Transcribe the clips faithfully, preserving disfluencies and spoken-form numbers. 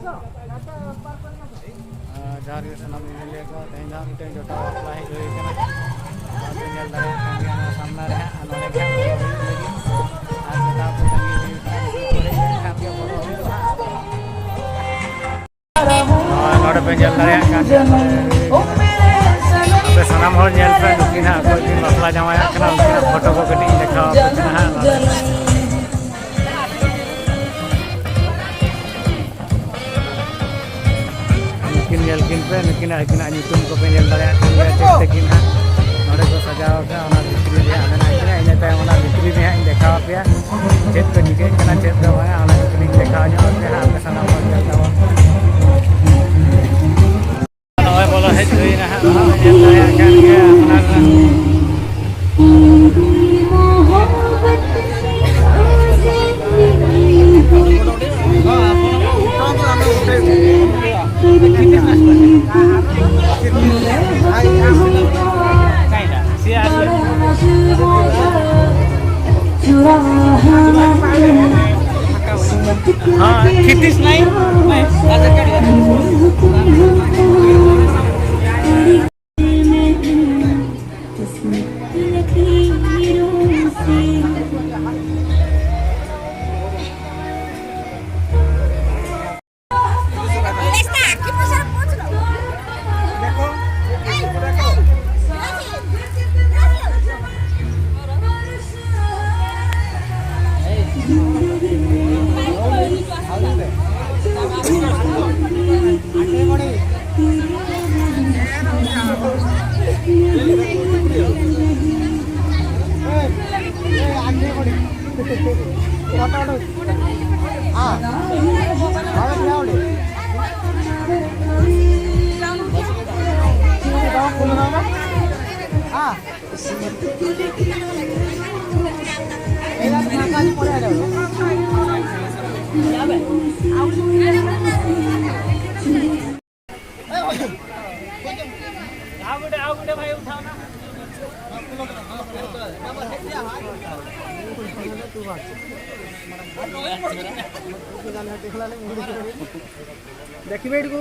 ᱟᱨ ᱡᱚᱦᱟᱨ ᱜᱮ ᱥᱟᱱᱟᱢ ᱧᱮᱧᱮᱞᱤᱭᱟᱹ ᱠᱚ, ᱛᱮᱦᱮᱧ ᱫᱚ ᱦᱟᱸᱜ ᱢᱤᱫᱴᱮᱱ ᱡᱚᱴᱟᱣ ᱵᱟᱯᱞᱟ ᱦᱮᱡ ᱦᱩᱭ ᱠᱟᱱᱟ᱾ ᱟᱨ ᱯᱮ ᱧᱮᱞ ᱫᱟᱲᱮᱭᱟᱜ ᱠᱟᱱ ᱜᱮᱭᱟ ᱱᱚᱣᱟ ᱥᱟᱢᱱᱟ ᱨᱮ ᱦᱟᱸᱜ, ᱟᱨ ᱱᱚᱰᱮ ᱜᱮ ᱦᱟᱸᱜ ᱵᱚᱞᱚ ᱦᱩᱭᱩᱜ ᱞᱟᱹᱜᱤᱫ᱾ ᱟᱨ ᱡᱚᱴᱟᱣ ᱠᱚ ᱛᱟᱺᱜᱤ ᱦᱩᱭ ᱠᱟᱱᱟ, ᱩᱱᱠᱩ ᱠᱚ ᱦᱮᱡ ᱞᱮᱱᱠᱷᱟᱱ ᱜᱮ ᱵᱚᱞᱚ ᱦᱩᱭᱩᱜᱼᱟ ᱦᱟᱸᱜ᱾ ᱱᱚᱣᱟ ᱱᱚᱰᱮ ᱯᱮ ᱧᱮᱞ ᱫᱟᱲᱮᱭᱟᱜ ᱠᱟᱱ ᱜᱮᱭᱟ, ᱱᱚᱰᱮ ᱟᱯᱮ ᱥᱟᱱᱟᱢ ᱦᱚᱲ ᱧᱮᱞ ᱯᱮ, ᱱᱩᱠᱤᱱ ᱦᱟᱸᱜ ᱚᱠᱚᱭ ᱠᱤᱱ ᱵᱟᱯᱞᱟ ᱡᱟᱶᱟᱭᱚᱜ ᱠᱟᱱᱟ, ᱩᱱᱠᱤᱱᱟᱜ ᱯᱷᱳᱴᱳ ᱠᱚ ᱠᱟᱹᱴᱤᱡ ᱤᱧ ᱫᱮᱠᱷᱟᱣ ᱟᱯᱮ ᱠᱟᱱᱟ ᱦᱟᱸᱜ ᱱᱚᱰᱮ᱾ ᱱᱩᱠᱤᱱ ᱧᱮᱞ ᱠᱤᱱ ᱯᱮ, ᱱᱩᱠᱤᱱᱟᱜ, ᱟᱹᱠᱤᱱᱟᱜ ᱧᱩᱛᱩᱢ ᱠᱚᱯᱮ ᱧᱮᱞ ᱫᱟᱲᱮᱭᱟᱜ ᱠᱟᱱ ᱜᱮᱭᱟ, ᱪᱮᱫ ᱛᱮᱠᱤᱱ ᱦᱟᱸᱜ ᱱᱚᱰᱮ ᱠᱚ ᱥᱟᱡᱟᱣ ᱟᱠᱟᱫᱼᱟ, ᱚᱱᱟ ᱵᱷᱤᱛᱨᱤ ᱨᱮ ᱦᱟᱸᱜ ᱢᱮᱱᱟᱜ ᱠᱤᱱᱟ᱾ ᱤᱱᱟᱹ ᱛᱟᱭᱚᱢ ᱚᱱᱟ ᱵᱷᱤᱛᱨᱤ ᱨᱮ ᱦᱟᱸᱜ ᱤᱧ ᱫᱮᱠᱷᱟᱣ ᱟᱯᱮᱭᱟ, ᱪᱮᱫ ᱠᱚ ᱪᱤᱠᱟᱹᱜ ᱠᱟᱱᱟ, ᱪᱮᱫ ᱫᱚ ᱵᱟᱝᱟ, ᱚᱱᱟ ᱠᱚᱞᱤᱧ ᱫᱮᱠᱷᱟᱣ ᱧᱚᱜ ᱟᱯᱮᱭᱟ ᱦᱟᱸᱜ, ᱟᱯᱮ ᱥᱟᱱᱟᱢ ᱦᱚᱲ ᱧᱮᱞ ᱛᱟᱵᱚᱱ᱾ ᱱᱚᱜᱼᱚᱭ ᱵᱚᱞᱚ ᱦᱮᱡ ᱦᱩᱭᱱᱟ ᱦᱟᱸᱜ, ᱱᱚᱜᱼᱚᱭ ᱧᱮᱞ ᱫᱟᱲᱮᱭᱟᱜ ᱠᱟᱱ ᱜᱮᱭᱟ ᱟᱯᱱᱟᱨ ᱨᱮᱱ᱾ हाँ, क्षितिज नहीं, नहीं। देखिए बेट को।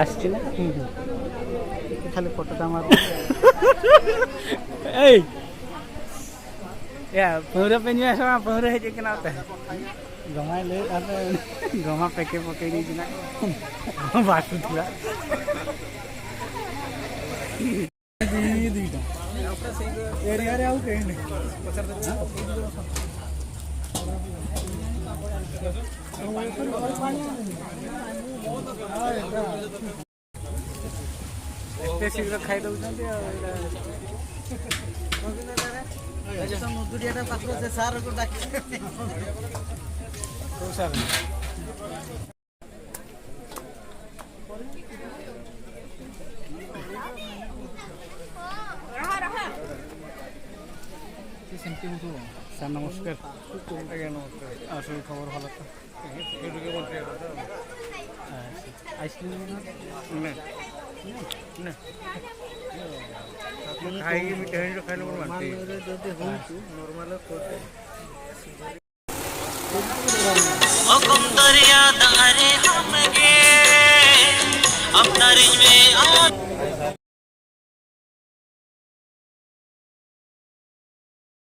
আসছে না? হুম, হুম। খালি ফটোটা আমার। এই, ᱭᱟ, ᱯᱟᱹᱣᱨᱟᱹ ᱯᱮ ᱧᱩᱭᱟ ᱥᱮ ᱵᱟᱝ? ᱯᱟᱹᱣᱨᱟᱹ ᱦᱮᱡ ᱟᱠᱟᱱᱟ ᱛᱮ᱾ ᱜᱚᱢᱟᱭ ᱞᱟᱹᱭᱮᱫ ᱛᱟᱦᱮᱸ, ᱜᱚᱢᱟ ᱯᱮᱠᱮ ᱯᱚᱠᱮ ᱤᱫᱤᱭ ᱠᱟᱱᱟ᱾ ᱵᱟᱥ ᱩᱛᱷᱞᱟ᱾ ᱮᱨᱤᱭᱟ ᱨᱮ ᱟᱹᱣᱩᱴ ᱮᱱᱰ᱾ ଏତେ ଶୀଘ୍ର ଖାଇ ଦଉଛନ୍ତି ଆଉ। ଏଇଟା ତ ମୁଦୁରିଆଟା ପାଖରୁ ସେ ସାରକୁ ଡାକିଛନ୍ତି। କୋଉ ସାର? ସେ ସେମିତି ହଉଥିବ। ସାର୍ ନମସ୍କାର। ଆଜ୍ଞା, ନମସ୍କାର। ଆଉ ସବୁ ଖବର ଭଲ ତ? ଆଇସ୍କ୍ରିମ୍ ନା? ନା। ନା। ମୁଁ ଖାଇକି ମିଠା ଜିନିଷ ଖାଇଲେ ମୋର ବାନ୍ତି ହୁଏ। ନର୍ମାଲରେ ଯଦି ହଉଛୁ, ନର୍ମାଲ କୋଉଠି? ᱚᱠᱚᱢ ᱫᱚᱨᱭᱟ ᱫᱟᱜ ᱨᱮ ᱟᱢᱜᱮ ᱟᱢᱫᱟ ᱨᱤᱧ ᱢᱮ ᱟᱢ